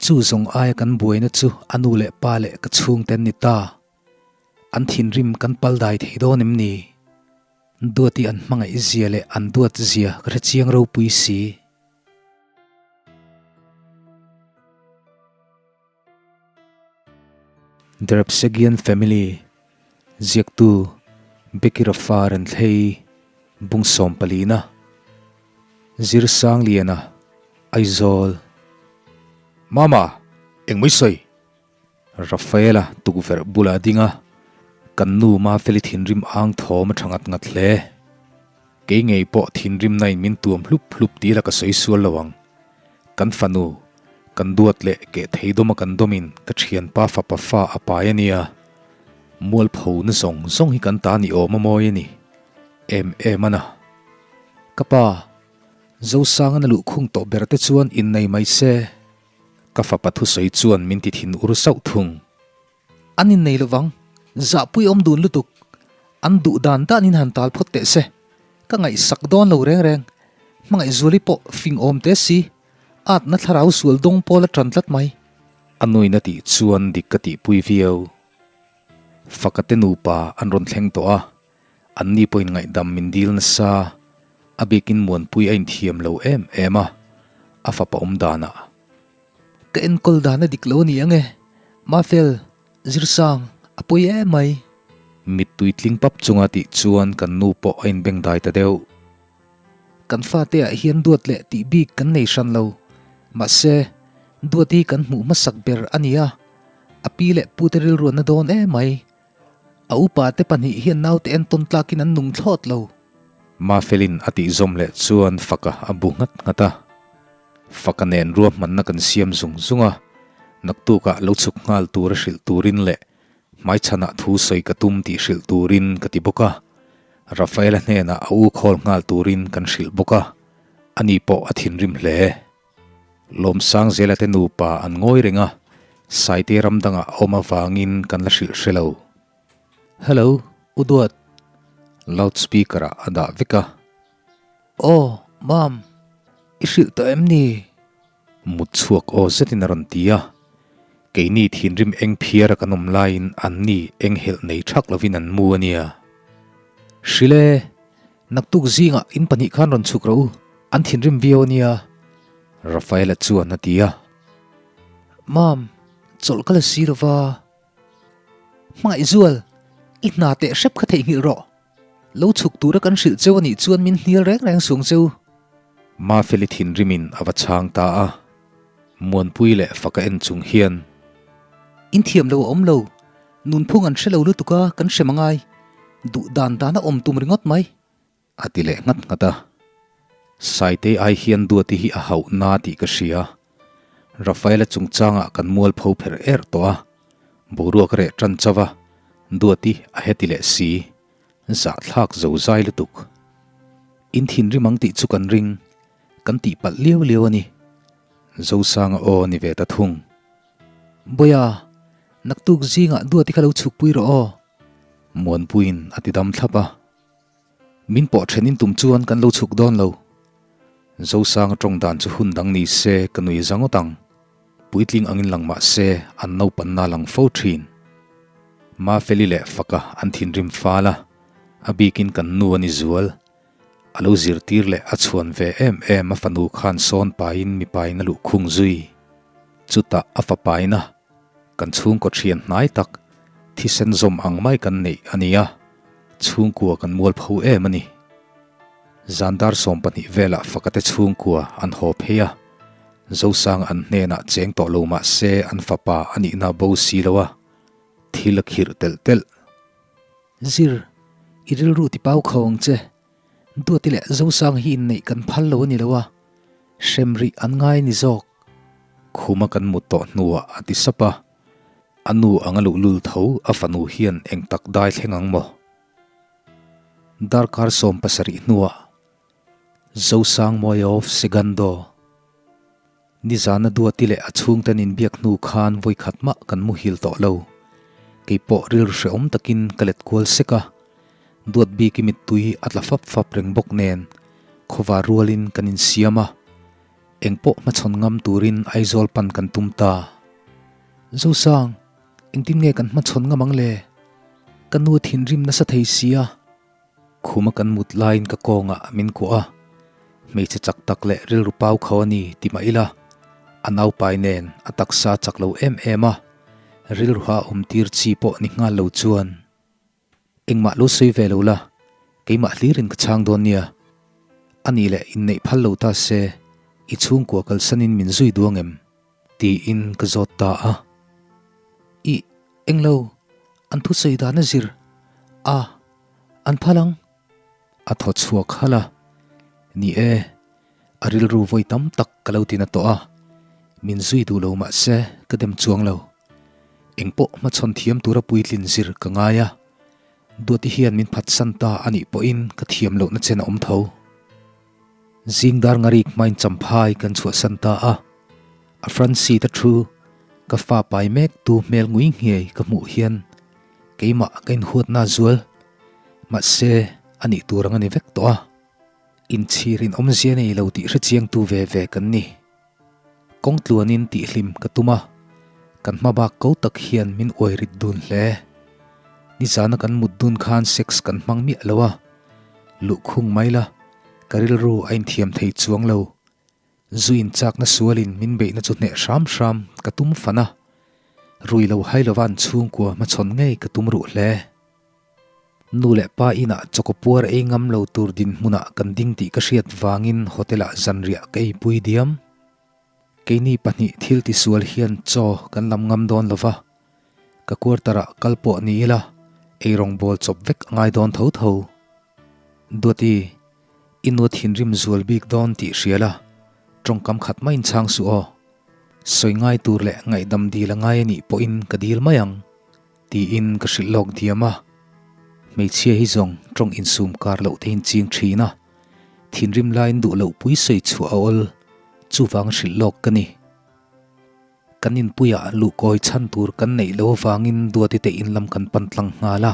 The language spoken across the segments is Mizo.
Chu zawng aia kan buaina chu a nu leh pa leh ka chhungte an ni ta. An thinrim kan pal dai thei dawn em ni? Duati an hmangaih zia leh an duat zia ka hre chiang ropui si. The Repsegian Family, Ziaktu, Becky Rafa Renthlei, Bung Sawmpalina, Zirsangliana, Aizawl. Mama, eng mai sawi? Rafaela tukverh bulah a ding a, kan nu Mafeli thinrim ang thawm a tha ngat ngat hle. Kei ngei pawh thinrimna in min tuam hlup hlup ti la ka sawi sual lo ang. Kan fanu, kan duat leh keh thei dawma kan dawmin ka thianpa fapa fa a pai a nia. Mualpho na zawng zawng hi kan ta ni awm a mawi a ni. Em em a na. Ka pa, Zosanga na luhkhung tawh ber te chuan innei mai se. Ka fapa thusawi chuan min ti thin ur sauh thung. An innei lovang, zahpui awm dun lutuk. An duh dan dan in han tal phawt teh se. Ka ngaihsak dawn lo reng reng. Hmangaihzuali pawh fing awm teh si. Atna thlarau sual dawng pawl a tan tlat mai. A nuina tih chuan dik ka tihpui viau. Faka te nupa an rawn thleng tawh a, anni pawhin ngaihdam min dil nasa. A bikin Muanpui a inthiam lo em em a, a fapa awm danah. Ka enkawl dan a dik lo a ni ang e, Mafel, Zirsang, a pawi em mai. Mittui tling pap chunga tih chuan kan nu pawh a inbengdai ta deuh. Kan fate ah hian duat leh tih bik kan nei hran lo. Mahse, duat hi kan hmuh hmasak ber a ni a, a pi leh pute rilruanna dawn em mai. A upa te pahnih hian naute entawn tlakin an nung thlawt lo. Mafelin a tih zawm leh chuan faka a bu nghat nghat a. Faka nen ruahmanna kan siam zung zung a, naktukah lo chhuk nghal tura hrilh turin leh hmaichhanah thu sawi ka tum tih hrilh turin ka ti bawk a. Rafaela hnenah a u khawl nghal turin kan hrilh bawk a, ani pawh a thinrim hle. Lawmsang zela te nupa an ngawi reng a, Saite ram dangah a awm avangin kan la hrilh hre lo. Hello, U Duat, loudspeaker-ah a dah vek a. Aw, Mam, i hrilh tawh em ni? Mut chhuak aw zetin a rawn ti a. Keini thinrim eng phiara kan awm laiin anni eng helh nei thak lovin an mu a nia. Hrilh e, naktuk zingah in pahnih khan rawn chhuk rawh u, an thinrim viau a nia, Rafaela chuan a ti a. Mam, chawlh ka la si lo va. Hmangaihzual, i hna teh hrep kha theihnghilh rawh. Lo chhuk tura kan hrilh cheu a nih chuan min hnial reng reng sung cheu. Mafeli thinrimin a va chhang ta a, Muanpui leh faka en chung hian. In thiam lo a awm lo, nunphung an hre lo lutuk a, kan hrem a ngai. Duh dan dan a awm tum ringawt mai. A ti leh nghat nghat a. Saitei ai hian Duati hi a hauh na tih ka hria. Rafaela chungchangah kan mualpho pher er tawh a, boruak reh tan chauh a, Duati a heti leh si. Zahthlak zo zai lutuk. In thinrim ang tih chu kan ring, kan tih palh liau liau a ni. Zosanga aw ni ve ta thung. Bawiha, naktuk zingah Duati kha lo chhukpui rawh aw. Muanpuiin a ti dam thlap a. Min pawh then in tum chuan kan lo chhuk dawn lo. Zosanga tawng dan chu hun dang ni se ka nui za ngawt ang. Puitling angin lang mah se an naupanna lang fo thin. Mafeli leh Faka an thinrim fal a, a bikin kan nu a ni zual. A lo zirtir leh a chhuan ve em em a fanu khan sawn pain mipain a luhkhung zui. Chutah a fapaina Kan chhungkaw thian hnai tak, thisen zawm ang mai kan neih a ni a, chhungkua kan mualpho em a ni. Zandar 12 velah Fakate chhungkua an haw phei a, Zosang an hnenah cheng tawh lo mah se an fapa a nihna bo si lo a, thil a khirh telh telh. Zir, i rilru ti pau kho ang che. Duati leh Zosang hi inneih kan phal lo a ni lo a, hrem rih an ngai ni zawk. Khuma kan mut tawh hnuah a ti sap a, a nu anga luhlul tho a fanu hian eng tak dai thleng ang maw? Darkar 17 hnuah Zosang Mawi of Segando Nizana Duati leh a chhungten inbiak hnu khan vawikhat mah kan muhil tawh lo. Keipawh rilru hrehawm takin ka let kual sek a, Duat bik i mittui a tla fap fap reng bawk nen khawvar rualin kan insiam a. Engpawh hmachhawn ngam turin Aizawl pan kan tum ta. Zosang, engtin nge kan hmachhawn ngam ang le? Ka nu thinrim nasa thei sia. Khuma kan mut laiin ka kawngah min kuah a, hmeichhe chak tak leh rilru pau kho a ni ti mah ila, a naupai nen a taksa chak lo em em a, rilruha awm tir chi pawh ni nghal lo chuan. Engmah lo sawi ve lo la, keimah hlirin ka chhang dawn nia. A nih leh inneih phal lo ta se, i chhungkua kalsanin min zui duang em? Tiin ka zawt ta a. Ih, englo, an thusawi dan a zir a, an phal ang. A thaw chhuak halh a, Ni e, a rilru vawi tam tak ka lo tina tawh a, min zui duh lo mah se ka dem chuang lo. Engpawh hmachhawn thiam tura puitlin zir ka ngai a, Duati hian min phatsan ta a nih pawhin ka thiam lohna chen a awm tho. Zing dar ngarik hmain champhai kan chhuahsan ta a, a front seat a thu ka fa pai mek tu hmel ngui nghiai ka hmuh hian keimah ka inhuatna zual. Mahse, a nih tur ang a ni vek tawh a, inchhirin awmzia nei lo tih hrechiangtu ve ve kan ni. Kawng tluanin tihhlim ka tum a, kan hma bak ko tak hian min uai rit dun hle. Nizana kan mut dun khan sex kan hmang miah lo a, luhkhung mai la, ka rilru a inthiam thei chuang lo. Zu inchakna sualin min beihna chu hneh hram hram ka tum fan a, rui lo hai lova an chhungkua hmachhawn ngei ka tum ruh hle. Nu leh pa inah chawkaw puar ei ngam lo tur dinhmunah kan ding tih ka hriat vangin hotel-ah zanriah ka eipui diam. Keini pahnih thil tisual hian chaw kan lam ngam dawn lo va, ka quarter-ah kal pawh ni ila eirawng bawl chawp vek a ngai dawn tho tho. Duati, i nu thinrim zual bik dawn tih hria la, tawngkam khat maiin chhang suh aw. Sawi ngai tur leh ngaihdam dil a ngai a nih pawhin ka dil mai ang. Tiin ka hrilh lawk diam a, hmeichhia hi zawng tawng insum kar loh te in ching thin a, thinrim laiin duh loh pui sawi chhuah a awl, chuvang hrilh lawk ka ni. Kan inpuiah luhkawi chhan tur kan neih loh avangin Duati te in lam kan pan tlang nghal a,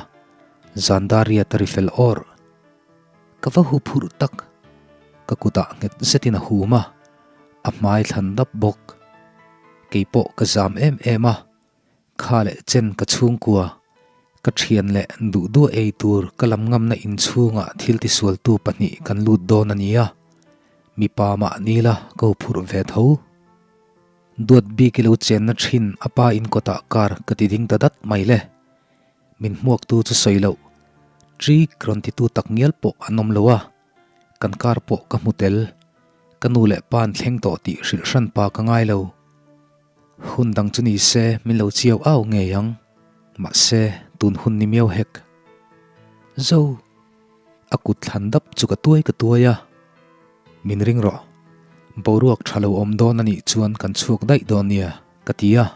Zandaria ta ri fel awr. Ka va hu phurh tak, ka kutah nghet zetin a hum a, a hmai thlan dap bawk. Keipawh ka zam em em a, Kha leh chen ka chhungkua, ka thian leh duh duah ei tur ka lam ngamna inchhungah thil tisualtu pahnih kan lut dawn a nia, mipa mah nila ka huphurh ve tho. Duat bik i lo chenna thin a pa in kawtah kar ka ti ding ta dat mai le. Min hmuaktu chu sawi loh, Trik rawn titu tak ngial pawh an awm lo a, kan kar pawh ka hmu tel, ka nu leh pa an thleng tawh tih hrilh hran pa ka ngai lo. Hun dang chu ni se min lo chiau au ngei ang, mahse tun hun ni miau hek. Zo! A kut thlan dap chu ka tuai ka tuai a. Min ring rawh, boruak tha lo awm dawn a nih chuan kan chhuak daih dawn nia, ka ti a.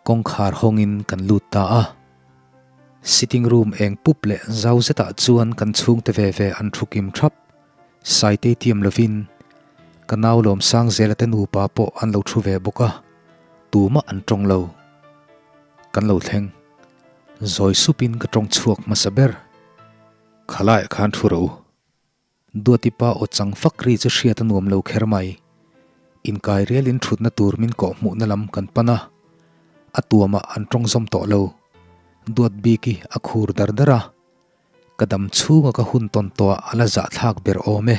Kawngkhar hawngin kan lut ta a. Sitting room eng pup leh zau zetah chuan kan chhungte ve ve an thu kim thap. Saitei tiam lovin ka nau Lawmsangzela te nupa pawh an lo thu ve bawk a, tumah an tawng lo. Kan lo thleng. Zawi supin ka tawng chhuak hmasa ber. Khalaiah khan thu ro. Duati pa aw chang fak ri chu hriat a nuam lo kher mai. Inkai rialin thutna tur min kawh hmuhna lam kan pan a, a tuamah an tawng zawm tawh lo. Duat biki a khur dar dar a. Ka dam chhunga ka hun tawn tawhah a la zahthlak ber awm e.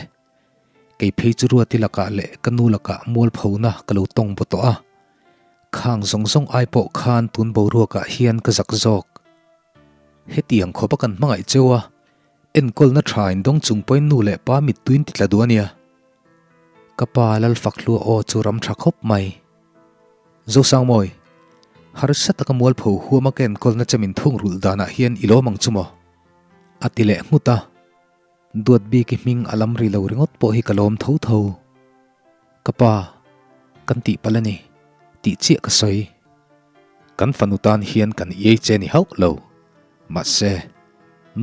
Kei phei chu Ruati lakah leh ka nu lakah mualphona ka lo tawng baw tawh a. Khang zawng zawng ai pawh khan tun boruakah hian ka zak zawk. Hetiang khawpa kan hmangaih cheu a, enkawlna tha in dawng chung pawhin nu leh pa mittuin ti tla duh a nia. Ka pa Lalfakhlua aw chu ram tha khawp mai. Zosangmawi, harsa taka mualpho huama ka enkawlna che min thung rulh danah hian i lawm ang chu maw? A ti leh nghut a. Duat bik i hming a lam ri lo ringawt pawh hi ka lawm tho tho. Ka pa, kan tih palh a ni, tih chiah ka sawi. Kan fanu tan hian kan iai che ni hauh lo. Mahse,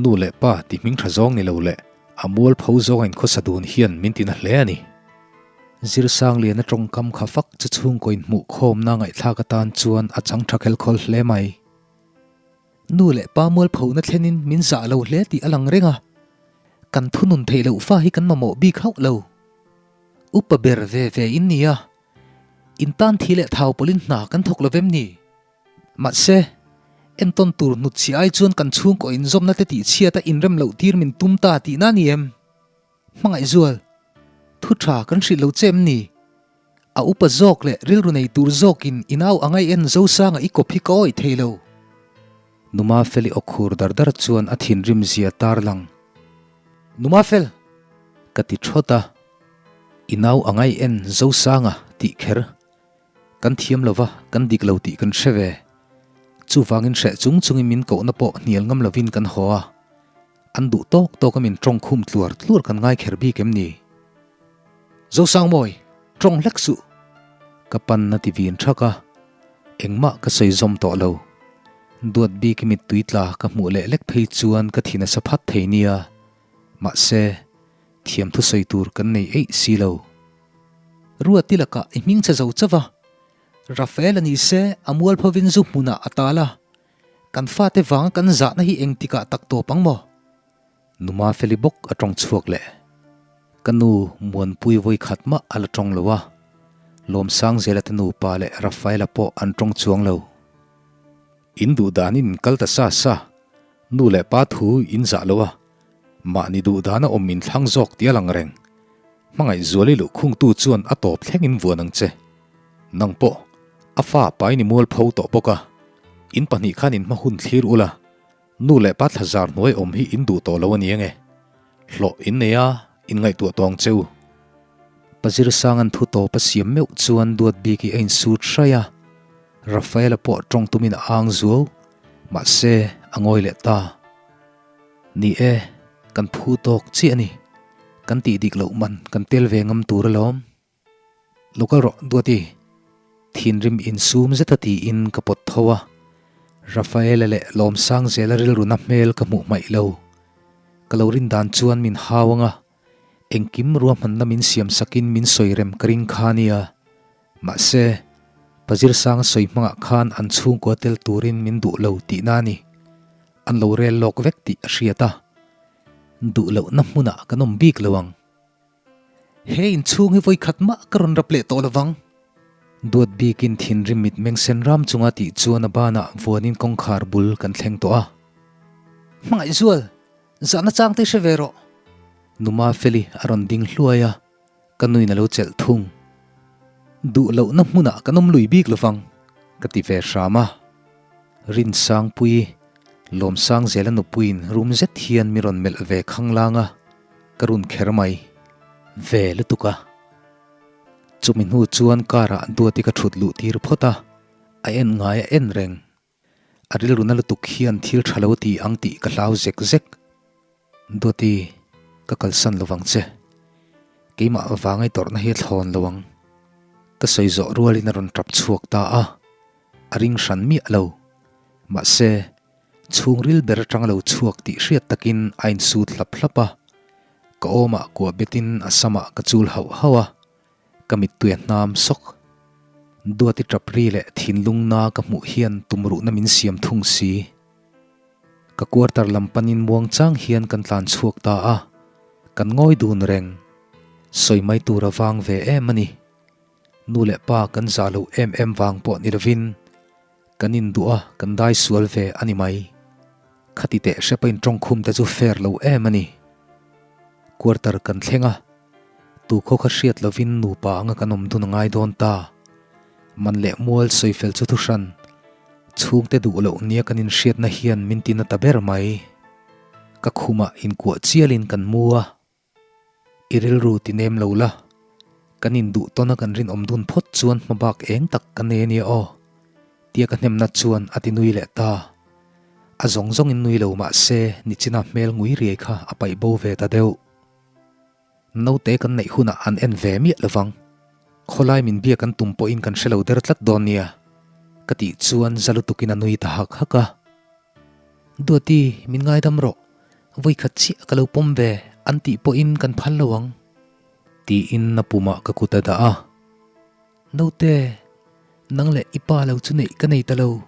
nu leh pa ti hming tha zawng ni lo leh a mualpho zawng a inkhawsa dun hian min tina hle a ni. Zirsangliana tawngkam kha fak chu chhungkaw inhmuh khawmna ngaihthlak atan chuan a chang tha khelkhawl hle mai. Nu leh pa mualphona thlenin min zah lo hle tih a lang reng a, kan thunun theih loh fa hi kan mamawh bik hauh lo. Upa ber ve ve in nia, in tan thi leh thau pawlhin hna kan thawk lo vem ni? Mahse, entawn tur hnutchhiah ai chuan kan chhungkaw inzawmna te tihchhiat a inrem loh tir min tum ta tihna a ni em? Hmangaihzual, thu tha kan hrilh lo che em ni? A upa zawk leh rilru nei tur zawkin i nau a ngaih en Zosanga i kawp hi ka awih thei lo. Numa Feli awkhur dar dar chuan a thinrim zia tarlang. Numa Fel! Ka ti thawt a, i nau a ngaih en Zosanga tih kher kan thiam lo va, kan dik lo tih kan hre ve. Chuvangin hreh chung chungin min kohna pawh hnial ngam lovin kan haw a, an duh tawk tawk a min tawng khum tluar tluar kan ngai kher bik em ni? Zosangmawi, tawng hlek suh! Ka pan na ti vin thak a, engmah ka sawi zawm tawh lo. Duat bik i mittui tla ka hmuh leh lek phei chuan ka thin a sa phat thei nia. Mahse, thiam thusawi tur kan nei eih si lo. Ruati lakah i hming che zo chauh va, Rafael a ni se a mualphovin zu hmunah a tal a, kan fate vanga kan zahna hi engtikah tak tawp ang maw? Numa Feli bawk a tawng chhuak leh. Ka nu Muanpui vawi khat mah a la tawng lo a, Lawmsangzela te nupa leh Rafaela pawh an tawng chuang lo. In duh danin in kal ta sa sa, nu leh pa thu in zah lo a, mahni duh dana awm in thlang zawk tih a lang reng. Hmangaihzuali luhkhungtu chuan a tawp thleng in vuan ang che. Nang pawh, a fa pain i mualpho tawh bawk a, in pahnih khan in hma hun thlir ula, Nu leh pa thlazar hnuai awm hi in duh tawh lo a ni ange. Hlawh in nei a, in ngaihtuah tawng che u. Pazir Sanga'n thu tawp a siam meuh chuan duat bik hi a insut hraih a, Rafaela pawh tawng tumin a ang zuau, mahse a ngawi leh ta. Ni e, kan phu tawk chiah a ni. Kan tih dik loh man kan tel ve ngam tur alawm. Lo kal rawh Duati, thinrim insum zeta tiin ka pawt tho a, Rafaela leh Lawmsangzela rilruna hmel ka hmuh hmaih lo. Ka lo rin dan chuan min hau ang a, engkim ruahmanna min siam sakin min sawi rem ka ring kha nia. Mahse, Pazirsanga sawi hmangah khan an chhungkua tel turin min duh lo tihna a ni. An lo rel lawk vek tih a hriat a, duh lohna hmunah kan awm bik lo ang. He inchhung hi vawikhat mah ka rawn rap leh tawh lovang. Duat bikin thinrim mitmeng sen ram chunga tih chuan a banah vuanin kawngkhar bul kan thleng tawh a. Hmangaihzual, zahna chang te hre ve rawh. Numa Feli a rawn ding hluai a, ka nuin a lo chelh thung. Duh lohna hmunah kan awm lui bik lovang, ka ti ve hram a. Rinsangpuii, Lawmsangzela nupuiin rum zet hian mi rawn melh ve khanglang a. Ka run kher mai. Ve lutuk a. Chumi hnu chuan car ah Duati ka thut luh tir phawt a, a en ngai a en reng. A rilru na lutuk hian thil tha lo ti ang tih ka hlau zek zek. Duati, ka kalsan lovang che. Keimah vangai tawrhna hi a thlawn lo ang. Ka sawi zawh rualin a rawn tap chhuak ta a, a ring hran miah lo. Mahse. Chhungril ber atang lo chhuak tih hriat takin a insut hlap hlap a, ka awmah kuah betin a samah ka chul hauh hauh a, ka mittui a hnam sawk. Duati tap ri leh thinlung na ka hmuh hian tumruhna min siam thung si. Ka quarter lam panin muangchang hian kan tlan chhuak ta a, kan ngawi dun reng. Sawi mai tur a vang ve em a ni. Nu leh pa kan zah loh em em vang pawh ni lovin kan induh a, kan dai sual ve a ni mai. Khati teh hrepa in tawngkhum te chu fair lo em a ni. Quarter kan thleng a, tu khaw kha hriat lovin nupa anga kan awm dun a ngai dawn ta. Man leh mual sawifel chu thuhran, chhungte duh loh nia kan inhriatna hian min ti na ta ber mai. Ka khumah inkuah chialin kan mu a. I rilru ti nem lo la, kan induh tawn a kan rinawm dun phawt chuan hma bak eng tak ka nei ania aw, tia ka hnemna chuan a ti nui leh ta. A zawng zawngin nui lo mah se nichina hmel ngui riai kha a paih bo ve ta deuh. Naute kan neih hunah an en ve miah lovang. Khawlai min biak an tum pawhin kan hre lo der tlat dawn nia, ka tih chuan za lutukin a nui ta hak hak a. Duati, min ngaidam rawh. Vawikhat chiah ka lo pawm ve an tih pawhin kan phal lo ang. Tiin a pumah ka kut a dah a. Naute, nang leh i pa lo chu neih ka nei ta lo.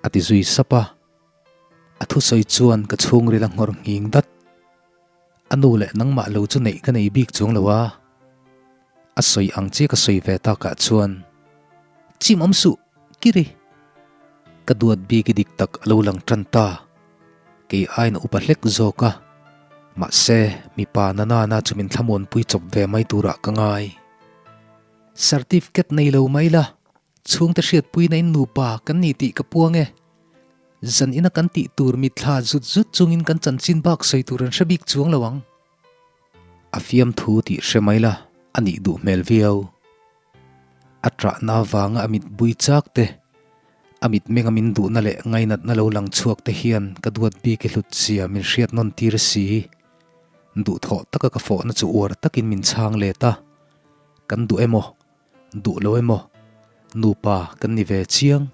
A ti zui sap a. A thusawi chuan ka chhungril a nghawr nghing dat. A nu leh nangmah lo chu neih ka nei bik chuang lo a. A sawi ang che ka sawi ve takah chuan, Chim awm suh, kiri! Ka duat bik i dik tak a lo lang tan ta. Kei aiin a upa hlek zawk a. Mahse, mipa na nana chu min thlamuanpui chawp ve mai turah ka ngai. Certificate nei lo mai la, chhungte hriatpuina in nupa kan ni tih ka puang e. Zan ina kan tih tur mitthla zut zut chungin kan chanchin bak sawi tur an hre bik chuang lo ang. A fiamthu tih hre mai la, a nih duh hmel viau. A ṭahna avanga a mit bui chak te, a mitmenga min duhna leh ngainatna lo lang chhuak te hian ka duat bik i hlut zia min hriat nawn tir si. Duhthawh taka ka fawhna chu uar takin min chhang let a, kan duh emaw, duh lo emaw, nupa kan ni ve chiang.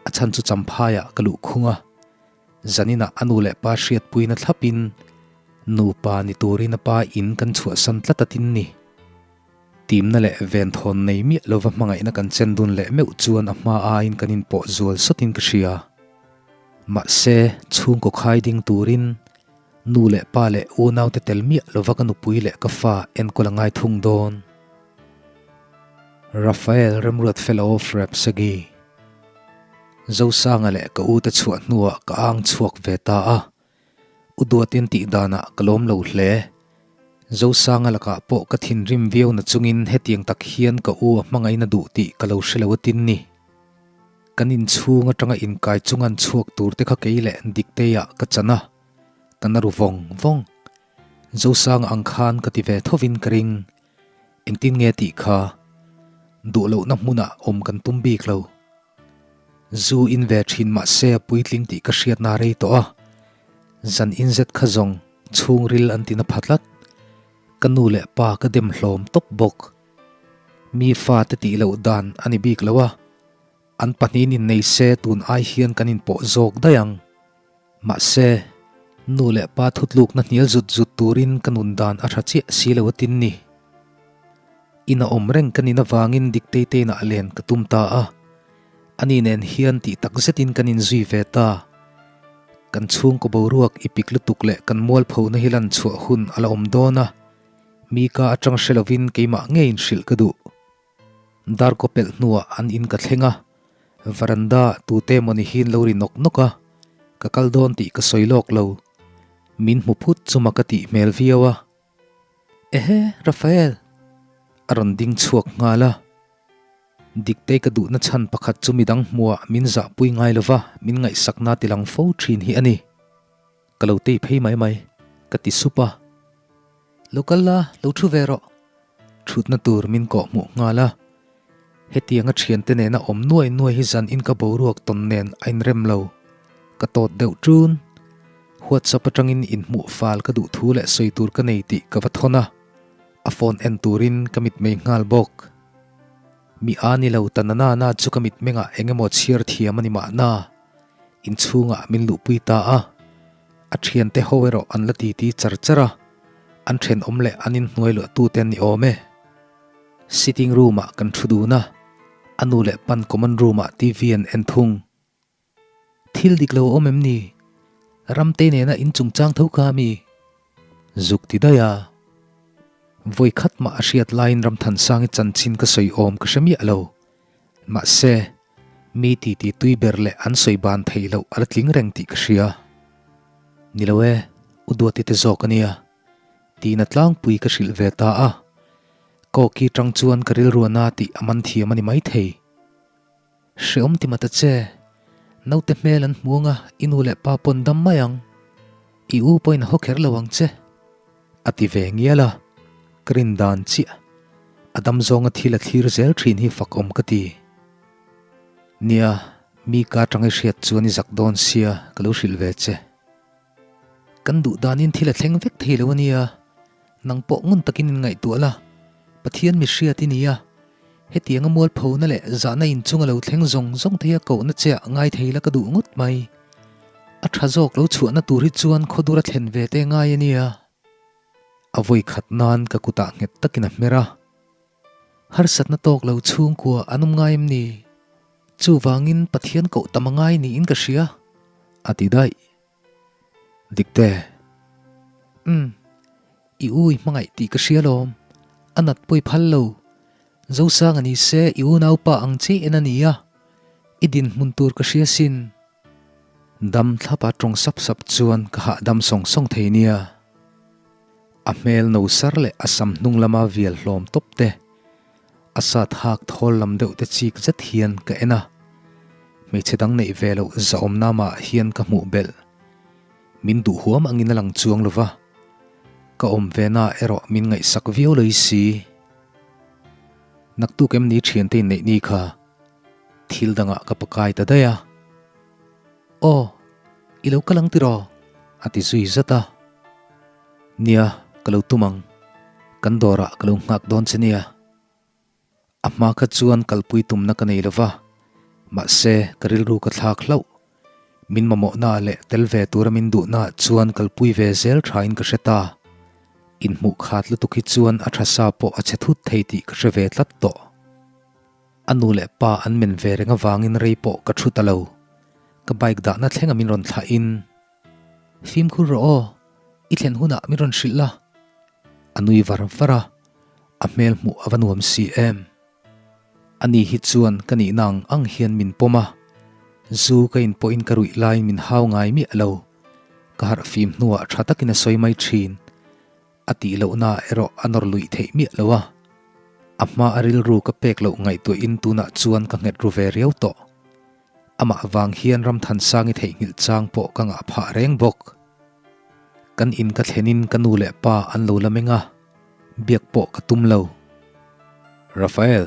A chhan chu Champhaiah ka luh khung a, Zaninah a nu leh pa hriatpuina thlapin nupa ni turin a pa in kan chhuahsan tlat a tin ni. Timna leh venthawn nei miah lova hmangaihna kan chen dun leh meuh chuan a hma aiin kan inpawh zual sawtin ka hria. Mahse, chhungkaw khai ding turin nu leh pa leh unaute tel miah lova ka nupui leh ka fa enkawl a ngai thung dawn. Raphael Remruatfela of Rapsagi. Zosanga leh ka u te chhuah hnuah ka ang chhuak ve ta a, U Duatin tih danah ka lawm lo hle. Zosanga lakah pawh ka thinrim viau na chungin hetiang tak hian ka u a hmangaihna duh tih ka lo hre lo atin ni. Kan inchhung atanga inkai chungan chhuak tur te kha kei leh Dikteiah ka chan a, ka na ru vawng vawng. Zosanga ang khan ka ti ve thovin ka ring. Engtin nge tih kha duh lohna hmunah awm kan tum bik lo. Zu in ve thin mahse a puitling tih ka hriatna a rei tawh a, zan in zet kha zawng chhungril an ti na pha tlat. Ka nu leh pa ka dem hlawm tawp bawk. Mi fate tih loh dan a ni bik lo a, an pahnihin innei se tun ai hian kan inpawh zawk daih ang. Mahse, nu leh pa thutlukna hnial zut zut turin ka nun dan a tha chiah si lo a tin ni. Ina awm reng ka nin avangin Diktei te inah len ka tum ta a. Ani nen hian tih tak zetin kan inzui ve ta. Kan chhungkaw boruak i pik lutuk leh kan mualphona hi lan chhuah hun a la awm dawn a, mi ka atang hre lovin keimah ngeiin hrilh ka duh. Darkaw pelh hnuah an in ka thleng a, veranda tute emaw ni hian lo ri nawk nawk a, ka kal dawn tih ka sawi lawk lo. Min hmu phut chuma ka tih hmel viau a. Ehe, Raphael! A rawn ding chhuak nghal a. Diktei ka duhna chhan pakhat chu midang hmuah min zahpui ngai lova min ngaihsakna tilang fo thin hi a ni. Ka lo tei phei mai mai, ka ti sup a. Lo kal la, lo thu ve rawh. Thutna tur min kawh hmuh nghal a. Hetianga thiante nena awm nuai nuai hi zan in ka boruak tawn nen a inrem lo. Ka tawt deuh ṭun. WhatsApp atangin inhmuh fal ka duh thu leh sawi tur ka nei tih ka va thawn a. A phone en turin ka mitmei nghal bawk. Mi a ni lo ta na na na chu ka mitmengah eng emaw chhiar thiam a ni mahna. Inchhungah min luhpui ta a. A thiante ho erawh an la titi char char a, an thenawm leh an inhnuai luahtute an ni awm e. Sitting room ah kan thu dun a, a nu leh pan common room ah TV an en thung. Thil dik lo a awm em ni? Ramtei nena in chungchang tho kha mi? Zuk ti daih a. Vawi khat mah a hriat laiin Ramthansangi chanchin ka sawi awm ka hre miah lo. Mahse, mi titi tui ber leh an sawi ban theih loh a la tling reng tih ka hria. Ni lo e, u Duati te zawk a nia. Tiin a tlangpui ka hrilh ve ta a. Kawki tang chuan ka rilru a na tih a man thiam a ni maithei. Hreawm ti mata che, naute hmel an hmu anga i nu leh pa pawn dam mai ang. I u pawhin a haw kher lo ang che. A ti ve ngial a, ka rin dan chiah. A dam zawnga thil a thlir zel thin hi fak awm ka ti. Nia, mi ka atanga i hriat chuan i zak dawn sia ka lo hrilh ve che. Kan duh danin thil a thleng vek thei lo a nia, nang pawh ngun takin inngaihtuah la, Pathian mi hriat i ni a, hetianga mualphona leh zahna inchunga lo thleng zawng zawng thei a kohna che ah ngai thei la ka duh ngawt mai. A tha zawk lo chhuahna tur hi chuan khawdur a thlen ve te ngai a nia. A vawi khat nan ka kutah nghet takin a hmer a. Harsatna tawk lo chhungkua an awm ngai em ni? Chuvangin Pathian koh tam a ngai niin ka hria, a ti daih. Dikte. Umm, i u i hmangaih tih ka hria lawm, a nat pawi phal lo. Zosanga ni se i unaupa ang chiah in a nia, i dinhmun tur ka hria sin. Dam thlapa tawng sap sap chuan ka hahdam sawng sawng thei nia. A hmel no sar leh a sam hnung lama vial hlawm tawp te, a sat hak thawl lam deuh te chik zet hian ka en a. Hmeichhe dang neih ve loh zahawmna mah hian ka hmuh belh. Min duh huam angin a lang chuang lo va, ka awm ve na erawh min ngaihsak viau lei si. Naktuk em ni thiante in neih ni kha thil dangah ka pakai ta daih a. Aw, i lo kal ang tiraw? a ti zui zat a. Nia, ka lo tum ang. Kan dawrah ka lo nghak dawn che nia. A hma kha chuan kalpui tumna ka nei lo va, mahse ka rilru ka thlak hlauh. Min mamawhna leh tel ve tura min duhna chuan kalpui ve zel thain ka hre ta. Inhmuh khat lutuk hi chuan a tha sa pawh a chhe thut thei tih ka hre ve tlat tawh. A nu leh pa an men ve reng avangin rei pawh ka thu ta lo. Ka bike dahna thlenga min rawn thlahin, Fimkhur rawh aw, i thlen hunah min rawn hrilh la. A nui var var a, a hmel hmuh a va nuam si em. Ani hi chuan ka nihna ang ang hian min pawm a, zu ka in pawhin ka ruih laiin min hau ngai miah lo. Ka harh fim hnuah tha takin a sawi mai thin. A tih lohna erawh a nawr luih theih miah lo a. A hma a rilru ka pek loh ngaihtuahin tunah chuan ka nghet ru ve riau tawh. Amah vang hian Ramthansangi theihnghilh chang pawh ka ngah phah reng bawk. Kan in ka thlenin ka nu leh pa an lo la meng a, biak pawh ka tum lo. Rafael,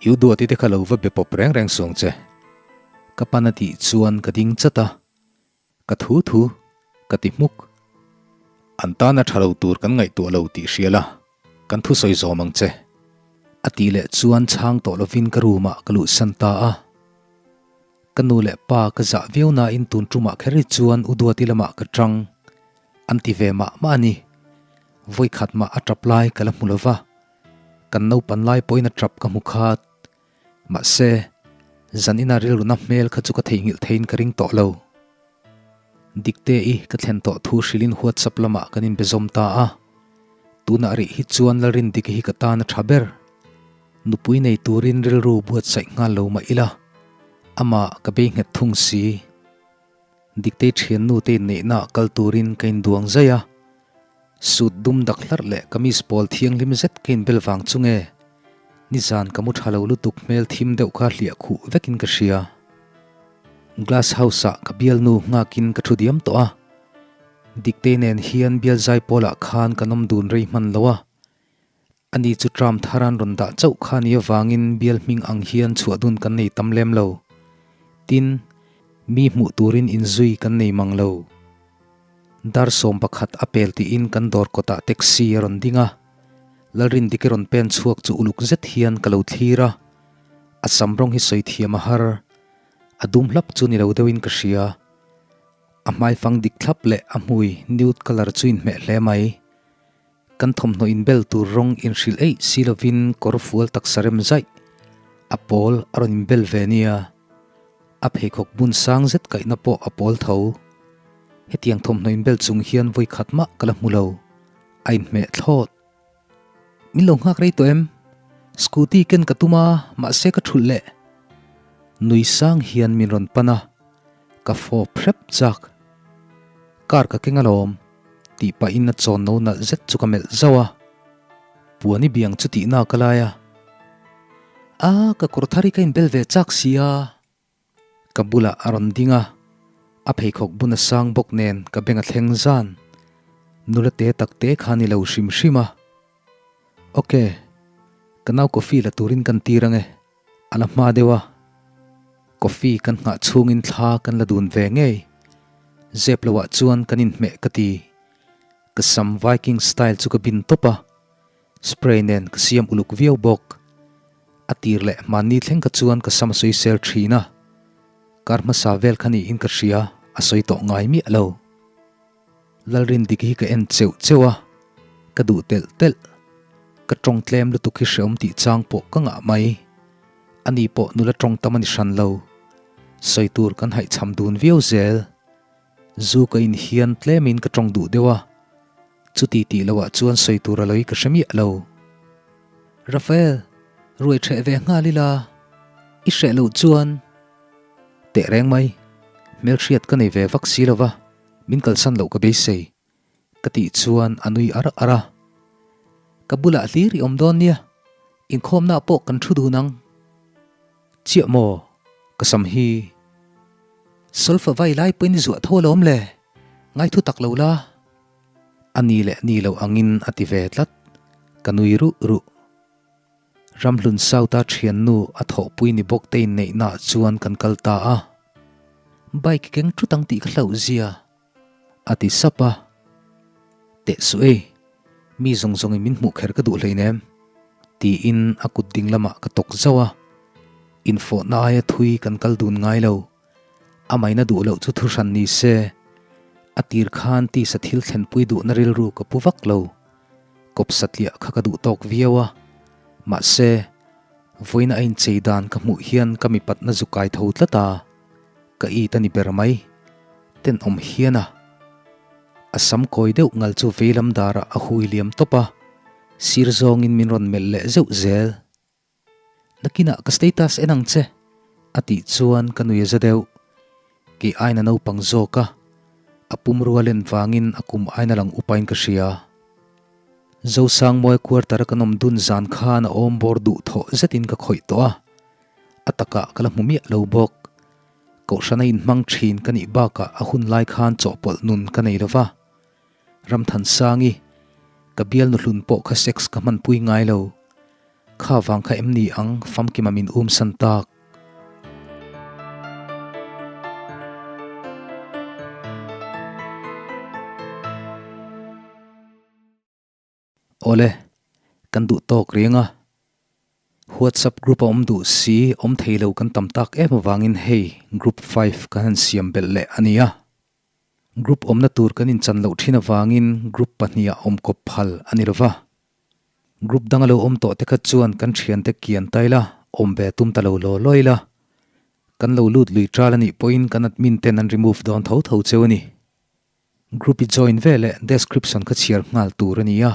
i u duati te kha lo va be pawp reng reng suang che. Ka pan a tih chuan ka ding chat a. Ka thu thu, ka ti hmuk. An tana tha lo tur kan ngaihtuah lo tih hria la, kan thusawi zawm ang che. A tih leh chuan chhang tawh lovin ka room ah ka luhsan ta a. Ka nu leh pa ka zah viau nain tun tumah kher hi chuan u Duati lamah ka tang. An ti ve mah mah a ni. Vawikhat mah a tap lai ka la hmu lova. Kan naupan lai pawhin a tap ka hmu khat. Mahse, zan ina rilruna hmel kha chu ka theihnghilh theiin ka ring tawh lo. Dikte-i ka thlen tawh thu hrilhin WhatsApp lamah kan inbe zawm ta a. Tunah rih hi chuan Lalrindiki hi ka tan a tha ber. Nupui nei turin rilru buatsaih nghal lo mah ila, amah ka bei nghet thung si. Diktei thiannu te inneihna kal turin ka induang zai a, suit dum dak hlarh leh kamis pawl thianghlim zet ka inbel vang chu nge nizan ka mu tha lo lutuk hmel thim deuh kha hliah khuh vekin ka hria. Glass house ah ka bialnu nghakin ka thu diam tawh a, Diktei nen hian bial zai pawlah khan kan awm dun rei hman lo a, ani chu tram tharan rawn dah chauh kha ni avangin bial hming ang hian chhuah dun kan nei tam lem lo. Tin, mi hmuh turin inzui kan nei mang lo. Dar 11 a pel tiin kan dawr kawtah taxi a rawn ding a, Lalrindiki rawn pen chhuak chu uluk zet hian ka lo thlir a, a sam rawng hi sawi thiam a har, a dum hlap chu ni lo deuhin ka hria. A hmaifang dik thlap leh a hmui nude colour chu inhmeh hle mai. Kan thawmhnaw inbel tur rawng inhrilh eih si lovin kawr fual taksa rem zaih a pawl a rawn inbel ve nia. A pheikhawk bun sang zet kaihna pawh a pawl tho. Hetiang thawmhnaw inbel chung hian vawi khat mah ka la hmu lo. A inhmeh thlawt. Min lo nghak rei tawh em? Scooty ken ka tum a, mahse ka thulh leh. Nui sang hian min rawn pan a, ka fawp hrep chak. Car ka keng alawm. Tih pahin a chawn no nalh zet chu ka melh zauh a, Puan i biang chu tihna ka lai a. A, ka kawr thar hi ka inbel ve chak si a. Ka bulah a rawn ding a, a pheikhawk bun a sang bawk nen ka beng a thleng zan. Nula te tak te kha ni lo hrim hrim a. Ok, ka nau coffee la turin kan tir ange, a la hma deuh a. Coffee kan nghah chhungin thla kan la dun ve ngei. Zep loah chuan kan inhmeh ka ti. Ka sam Viking style chu ka bin tawp a, spray nen ka siam uluk viau bawk. A tir leh hmanni thleng kha chuan ka sam a sawisel thin a, kar hmasa vel kha niin ka hria, a sawi tawh ngai miah lo. Lalrindik hi ka en cheuh cheuh a, ka duh telh telh. Ka tawng tlem lutuk hi hreawm tih chang pawh ka ngah mai. Ani pawh nula tawng tam a ni hran lo. Sawi tur kan haihchham dun viau zel. Zu ka in hian tlemin ka tawng duh deuh a, chuti tih loah chuan sawi tur a lawih ka hre miah lo. Rafael! Ruai ṭheh ve nghal ila, i hreh loh chuan teh reng mai. Hmelhriat ka nei ve vak si lo va, min kalsan loh ka beisei. Ka tih chuan a nui ar ar a. Ka bulah hlir i awm dawn nia, inkhawmnaah pawh kan thu dun ang. Chiah maw? Ka sam hi solfa vai lai pawhin i zuah tho alawm le, ngai thu tak lo la. A ni leh ni lo angin a ti ve tlat, ka nui ruh ruh. Ramhlun South-a thiannu a thawhpui ni bawk te inneihnaah chuan kan kal ta a. Bike keng thut ang tih ka hlauh zia. A ti sap a. Teh suh ei, mi zawng zawngin min hmuh kher ka duh hleinem, tiin a kut ding lamah ka tawk zauh a. Infawhna aia thui kan kal dun ngai lo. A maina duh loh chu thu hran ni se, a tir khan tisa thil thlenpui duhna rilru ka pu vak lo. Kawp satliah kha ka duh tawk viau a. Mahse, vawiina a inchei dan ka hmuh hian ka mipatna zu kai tho tlat a. Ka it a ni ber mai. Tenawm hian a a sam kawi deuh ngal chu veilam darah a hui liam tawp a, sir zawngin min rawn melh leh zeuh zel. Nakinah ka status en ang che, a tih chuan ka nui a za deuh. Kei aina naupang zawk a, a pumrua len vangin a kum aina lang upain ka hria. Zosangmawi quarter a kan awm dun zan khan a awm bawr duh thawh zetin ka khawih tawh a, a takah ka la hmu miah lo bawk. Kohhrana inhmang thin ka nih bakah a hun lai khan chawhpawlh nun ka nei lova. Ramthansangi, ka bial nuhlun pawh kha sex ka hmanpui ngai lo. Kha vang kha em ni ang famkima min umsan tak. Awle, kan duh tawk riang a. WhatsApp group a awm duh si, awm thei lo kan tam tak em avangin hei group five kan han siam belh leh a nia. Group awmna tur kan inchan loh thin avangin group pahniha awm kawp phal a ni lova. Group danga lo awm tawh te kha chuan kan thiante kian ta ila, awm ve tum ta lo law law ila. Kan lo lut lui ṭal a nih pawhin kan admin ten an remove dawn tho tho cheu a ni. Group i join ve leh description kha chhiar nghal tur a ni a,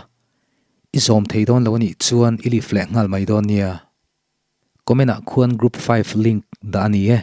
i zawm thei dawn lo a nih chuan i leave leh nghal mai dawn nia. Comment ah khuan group five link dah a ni e.